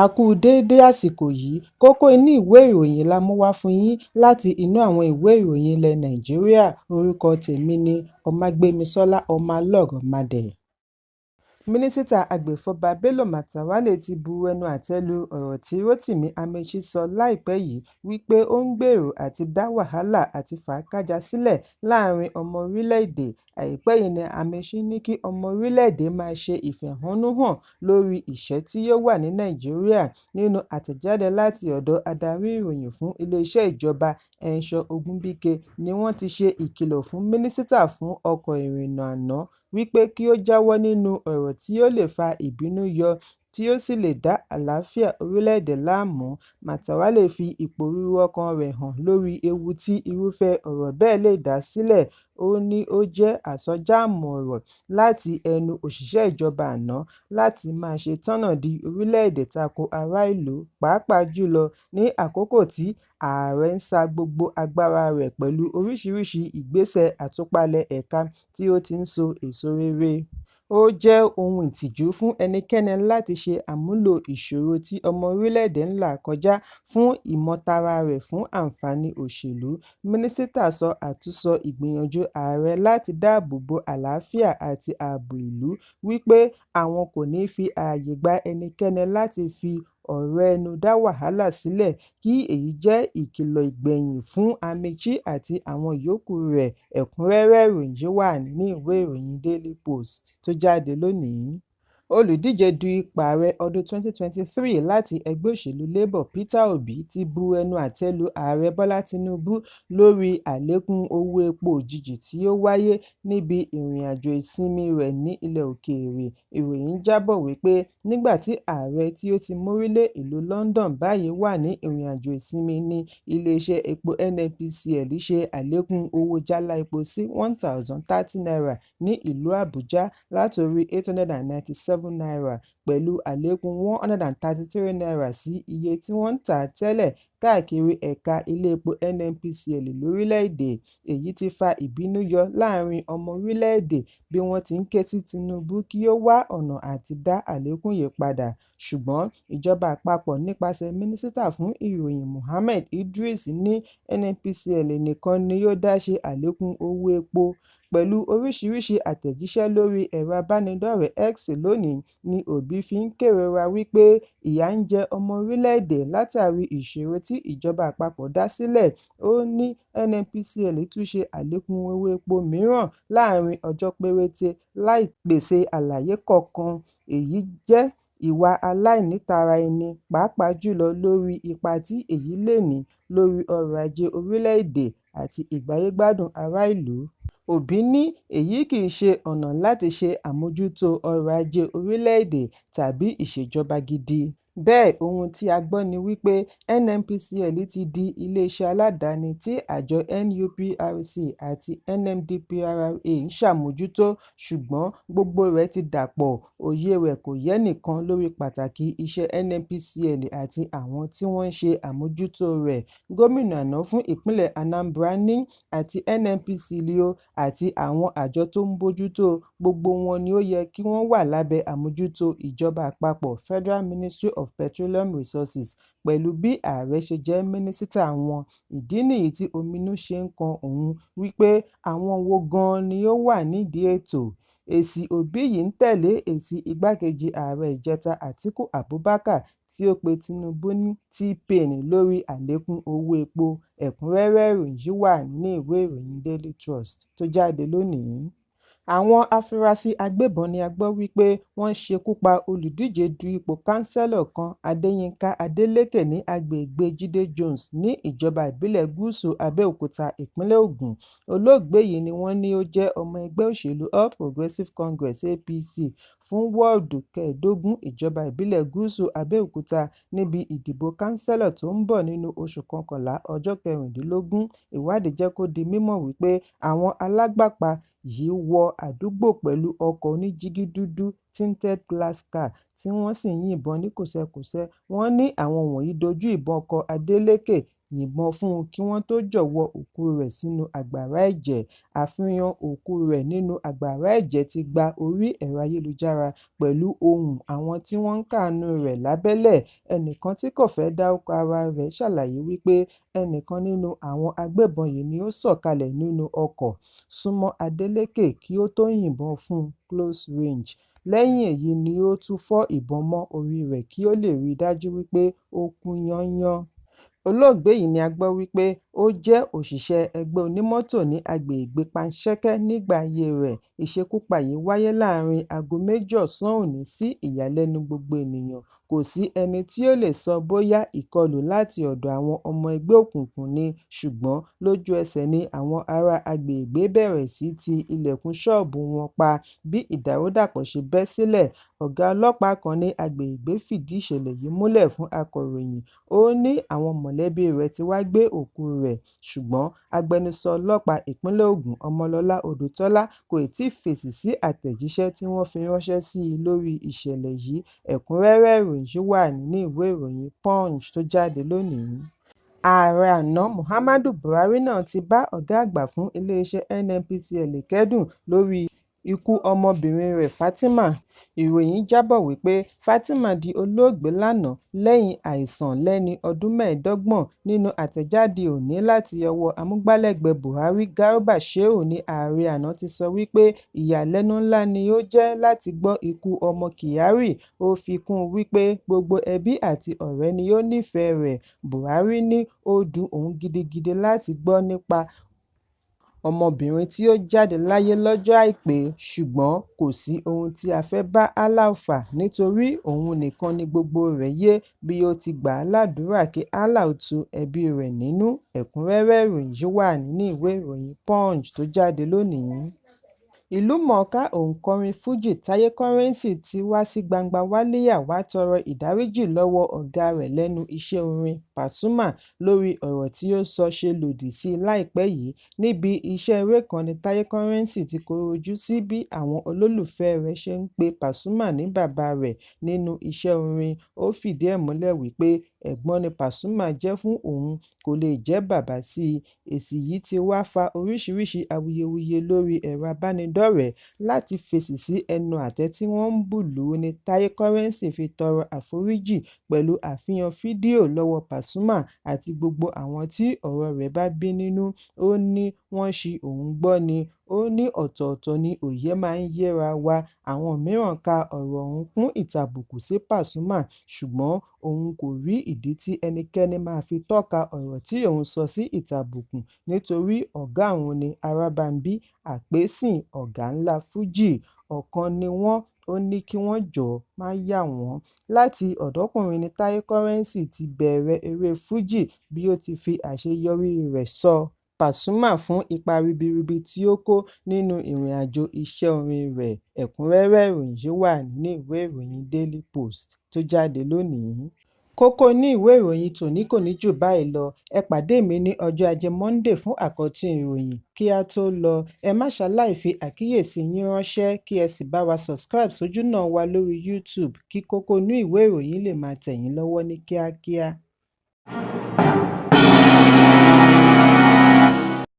A kú déédé àsìkò yìí. Kókó inú ìwé ìròyìn la mú wá fún yín láti inú àwọn ìwé ìròyìn ilẹ̀ Nàìjíríà. Orúkọ tèmi ni Ọmágbémisọ́lá Ọmọlọ́rọ̀mádé. Mínísítà agbèfọ́ba Bello Matawalle ti bu ẹnu àtẹ́ lu ọ̀rọ̀ tí Rotimi Amaechi sọ láìpẹ́ yìí wí pé ó ń gbèrò àti dá wàhálà àti fàákájàá sílẹ̀ láàrin ọmọ orílẹ̀-èdè. Àìpẹ́ yìí ni Amaechi ní kí ọmọ orílẹ̀-èdè máa ṣe ìfẹ̀hónúhàn lórí ìṣẹ́ tí ó wà ní Nàìjíríà. Nínú àtẹ̀jáde láti ọ̀dọ̀ adarí ìròyìn fún iléeṣẹ́ ìjọba Ẹnṣọ́ Ògúnbíkè ni wọ́n ti ṣe ìkìlọ̀ fún mínísítà fún ọkọ̀ ìrìnnà àná wí pé kí ó jáwọ́ nínú ọ̀rọ̀ tí ó lè fa ìbínú yọ tí ó sì lè dá àlàáfíà orílẹ̀-èdè láàmú. Matawalle fi ìpòrúru ọkàn rẹ̀ hàn lórí ewu tí irúfẹ́ ọ̀rọ̀ bẹ́ẹ̀ lè dá sílẹ̀, ó ní ó jẹ́ àsọjáàmù ọ̀rọ̀ láti ẹnu òṣìṣẹ́ ìjọba àná láti máa ṣetánà dí orílẹ̀-èdè tako ará ìlú, pàápàá jùlọ ní àkókò tí ààrẹ ń sa gbogbo agbára rẹ̀ pẹ̀lú oríṣiríṣi ìgbésẹ̀ àtúpalẹ̀ ẹ̀ka tí ó ti ń so èso rere. Ó jẹ́ ohun ìtìjú fún ẹnikẹ́ni láti ṣe àmúlò ìṣòro tí ọmọ orílẹ̀-èdè ń là kọjá fún ìmọtara rẹ̀ fún àǹfààní òṣèlú. Mínísítà sọ àtúnsọ ìgbìyànjú ààrẹ láti dáàbò bo àlàáfíà àti ààbò ìlú, wí pé àwọn kò ní fi ààyè gba ẹnikẹ́ni láti fi ọ̀rọ̀ ẹnu dá wàhálà sílẹ̀, kí èyí jẹ́ ìkìlọ̀ ìgbẹ̀yìn fún Amaechi àti àwọn yòókù rẹ̀. Ẹ̀kúnrẹ́rẹ́ ìròyìn yìí wà nínú ìwé ìròyìn Daily Post tó jáde lónìí. Olùdíje du ipò ààrẹ ọdún 2023 láti ẹgbẹ́ òṣèlú Labour, Peter Obi, ti bu ẹnu àtẹ́ lu Ààrẹ Bọ́lá Tinubu lórí àlékún owó epo òjijì tí ó wáyé níbi ìrìnàjò ìsinmi rẹ̀ ní ilẹ̀ òkèèrè. Ìròyìn jábọ̀ wípé nígbà tí ààrẹ tí ó ti mórí lé ìlú London báyìí wà ní ìrìnàjò ìsinmi ní iléeṣẹ́ epo NNPCL ṣe àlékún owó jálá epo sí ₦1,030 ní ìlú Àbújá látorí ₦897, pẹ̀lú àlékún ₦133 sí iye tí wọ́n ń tà á tẹ́lẹ̀ káàkiri ẹ̀ka ilé epo NNPCL lórílẹ̀-èdè. Èyí ti fa ìbínú yọ láàrin ọmọ orílẹ̀-èdè bí wọ́n ti ń ké sí Tinubu kí ó wá ọ̀nà àti dá àlékún yìí padà, ṣùgbọ́n ìjọba àpapọ̀ nípasẹ̀ mínísítà fún ìròyìn Mohammed Idris ní NNPCL nìkan ni ó dá ṣe àlékún owó epo. Pẹ̀lú oríṣiríṣi àtẹ̀jíṣẹ́ lórí ẹ̀rọ ìbánidọ́rẹ̀ẹ́ X lónìí ni Obi fi ń kérora wí pé ìyà ń jẹ ọmọ orílẹ̀-èdè látàrí ìṣòro tí ìjọba àpapọ̀ dá sílẹ̀. Ó ní NNPCL tún ṣe àlékún owó epo mìíràn láàrin ọjọ́ péréte láì pèsè àlàyé kankan, èyí jẹ́ ìwà aláìnítara-ẹni pàápàá jùlọ lórí ipa tí èyí lè ní lórí ọrọ̀ ajé orílẹ̀-èdè àti ìgbáyé-gbádùn ará ìlú. Obi ní èyí kì í ṣe ọ̀nà láti ṣe àmójútó ọrọ̀ ajé orílẹ̀-èdè tàbí ìṣèjọba gidi. Bẹ́ẹ̀ ohun tí a gbọ́ ni wípé NNPCL ti di iléeṣẹ́ aládàáni tí àjọ NUPRC àti NMDPRA ń ṣàmójútó, ṣùgbọ́n gbogbo rẹ̀ ti dàpọ̀, òye rẹ̀ kò yénìkan lórí pàtàkì iṣẹ́ NNPCL àti àwọn tí wọ́n ń ṣe àmójútó rẹ̀. Gómìnà àná fún ìpínlẹ̀ Anambra ní àti NNPCL o àti àwọn àjọ tó ń bójútó, gbogbo wọn ni ó yẹ kí wọ́n wà lábẹ́ àmójútó ìjọba àpapọ̀ Federal Ministry of Petroleum Resources pẹ̀lú bí ààrẹ ṣe jẹ́ mínísítà wọn. Ìdí nìyí tí ominú ṣe ń kan òun wípé àwọn wo gan-an ni ó wà nídìí ètò. Èsì Obi yìí ń tẹ̀lé èsì igbákejì ààrẹ ìjẹta Atiku Abubakar tí ó pe Tinubu ní T-Pain lórí àlékún owó epo. Ẹ̀kúnrẹ́rẹ́ ìròyìn yìí wà nínú ìwé ìròyìn Daily Trust tó jáde lónìí. Àwọn afurasí agbébọn ni a gbọ́ wípé wọ́n ṣekú pa olùdíje du ipò káńsálọ̀ kan Adéyínká Adélékè ní agbègbè Jídé Jones ní ìjọba ìbílẹ̀ Gúúsù Abẹ́òkúta, ìpínlẹ̀ Ògùn. Olóògbé yìí ni wọ́n ní ó jẹ́ ọmọ ẹgbẹ́ òṣèlú All Progressive Congress (APC) fún wọ́ọ̀dù kẹẹ̀dógún ìjọba ìbílẹ̀ Gúúsù Abẹ́òkúta níbi ìdìbò káńsálọ̀ tó ń bọ̀ nínú oṣù kọkànlá ọjọ́ 16. Ìwádìí jẹ́ kó di mímọ̀ wípé àwọn alágbàpá yìí wọ àdúgbò pẹ̀lú ọkọ̀ oníjígí dúdú tinted glass car tí wọ́n sì ń yìnbọn ní kòsẹkòsẹ. Wọ́n ní àwọn wọ̀nyí dojú ìbọn kọ Adeleke. yìnbọn fún un kí wọ́n tó jọ̀wọ́ òkú rẹ̀ sínú àgbàrá ẹ̀jẹ̀. Àfihàn òkú rẹ̀ nínú àgbàrá ẹ̀jẹ̀ ti gba orí ẹ̀rọ ayélujára pẹ̀lú ohùn àwọn tí wọ́n ń káàánú rẹ̀ lábẹ́lẹ̀. Ẹnìkan tí kò fẹ́ dárúkọ ara rẹ̀ ṣàlàyé wípé ẹnìkan nínú àwọn agbébọn yìí ni ó sọ̀kalẹ̀ nínú ọkọ̀ súnmọ́ Adeleke kí ó tó yìnbọn fún un close range. Lẹ́yìn èyí ni ó tún fọ́ ìbọn mọ́ orí rẹ̀ kí ó lè rí i dájú wípé ó kú yányán. Olóògbé yìí ni a gbọ́ wípé ó jẹ́ òṣìṣẹ́ ẹgbẹ́ onímọ́tò ní agbègbè Panṣẹ́kẹ́ nígbà ayé rẹ̀. Ìṣekúpa yìí wáyé láàárín aago 2 ọ̀sán òní sí ìyàlẹ́nu gbogbo ènìyàn. Kò sí ẹni tí ó lè sọ bóyá ìkọlù láti ọ̀dọ̀ àwọn ọmọ ẹgbẹ́ òkùnkùn ni, ṣùgbọ́n lójú ẹsẹ̀ ni àwọn ará agbègbè bẹ̀rẹ̀ sí ti ilẹ̀kùn ṣọ́ọ̀bù wọn pa bí ìdàrúdàpọ̀ ṣe bẹ́ sílẹ̀. Ọ̀gá ọlọ́pàá kan ní agbègbè fìdí ìṣẹ̀lẹ̀ yìí múlẹ̀ fún akọ̀ròyìn. Ó ní àwọn mọ̀lẹ́bí rẹ̀ ti wá gbé òkú rẹ̀, ṣùgbọ́n agbẹnusọ ọlọ́pàá ìpínlẹ̀ Ògùn Ọmọlọ́lá Odùtọ́lá kò tíì fèsì sí àtẹ̀jíṣẹ́ tí wọ́n fi ránṣẹ́ sí i lórí ìṣẹ̀lẹ̀ yìí. Ẹ̀kúnrẹ́rẹ́ ìròyìn yìí wà nínú ìwé ìròyìn Punch tó jáde lónìí. Ààrẹ àná Muhammadu Buhari náà ti bá ọ̀gá àgbà fún iléeṣẹ́ NNPCL kẹ́dùn lórí ikú ọmọbìnrin rẹ̀ Fatima. Ìròyìn jábọ̀ wípé Fatima di olóògbé lánàá lẹ́yìn àìsàn lẹ́ni ọdún 25. Nínú àtẹ̀jáde òní láti ọwọ́ amúgbálẹ́gbẹ̀ẹ́ Buhari Garba Shehu ní ààrẹ àná ti sọ wípé ìyàlẹ́nu ńlá ni ó jẹ́ láti gbọ́ ikú ọmọ Kyari. Ó fi kún un wípé gbogbo ẹbí àti ọ̀rẹ́ ni ó nífẹ̀ẹ́ rẹ̀. Buhari ní ó dùn òun gidigidi láti gbọ́ nípa ọmọbìnrin tí ó jáde láyé lọ́jọ́ Àìpé, ṣùgbọ́n kò sí ohun tí a fẹ́ bá Allah fà nítorí òun nìkan ni gbogbo rẹ̀ yé bí ó ti gbà á ládùúrà kí Allah tu ẹbí rẹ̀ nínú. Ẹ̀kúnrẹ́rẹ́ ìròyìn yìí wà nínú ìwé ìròyìn Punch tó jáde lónìí. Ìlúmọ̀ọ́ká òǹkọrin Fújì Táyé Currency ti wá sí gbangba wálíà wá tọrọ ìdáríjì lọ́wọ́ ọ̀gá rẹ̀ lẹ́nu iṣẹ́ orin, Pasuma, lórí ọ̀rọ̀ tí ó sọ ṣe lòdì sí láìpẹ́ yìí. Níbi iṣẹ́ eré kan ní Táyé Currency ti kọ̀rọ̀ ojú sí bí àwọn olólùfẹ́ẹ rẹ̀ ṣe ń pe Pasuma ní bàbá rẹ̀ nínú iṣẹ́ orin. Ó fìdí ẹ̀ múlẹ̀ wípé ẹ̀gbọ́n ni Pasuma jẹ́ fún òun, kò lè jẹ́ bàbá sí i. Èsì yìí ti wá fa oríṣiríṣi awuyewuye lórí ẹ̀rọ ìbánidọ́rẹ̀ẹ́. Láti fèsì sí ẹnu àtẹ́ tí wọ́n ń bù lù ú ní Táyé Currency fi tọrọ àforíjì pẹ̀lú àfihàn fídíò lọ́wọ́ Pasuma àti gbogbo àwọn tí ọ̀rọ̀ rẹ̀ bá bí nínú. Ó ní wọ́n ṣi òun gbọ́ ni. Ó ní ọ̀tọ̀ọ̀tọ̀ ni òye máa ń yéra wa. Àwọn mìíràn ka ọ̀rọ̀ ọ̀hún kún ìtàbùkù sí Pasuma, ṣùgbọ́n òun kò rí ìdí tí ẹnikẹ́ni máa fi tọ́ka ọ̀rọ̀ tí òun sọ sí ìtàbùkù nítorí ọ̀gá òun ni Arábàmbí Àpèsìn ọ̀gá ńlá Fújì, ọ̀kan ni wọ́n, ó ní kí wọ́n jọ̀ọ́ má yà wọ́n. Láti ọ̀dọ́kùnrin ni Táyé Currency ti bẹ̀rẹ̀ eré Fújì bí ó ti fi àṣeyọrí rẹ̀ sọ Pasuma fún ipa ribiribi tí ó kó nínú ìrìnàjò iṣẹ́ orin rẹ̀. Ẹ̀kúnrẹ́rẹ́ ìròyìn yìí wà nínú ìwé ìròyìn Daily Post tó jáde lónìí. Kókó inú ìwé ìròyìn tòní kò ní jù báyìí lọ. Ẹ pàdé mi ní ọjọ́ Ajé Monday fún àkọ́tún ìròyìn. Kí á tó lọ, ẹ má ṣaláì fi àkíyèsí yín ránṣẹ́ kí ẹ sì bá wa subscribe sójúnà wa lórí YouTube kí kókó inú ìwé ìròyìn lè máa tẹ̀ yín lọ́wọ́ ní kíákíá.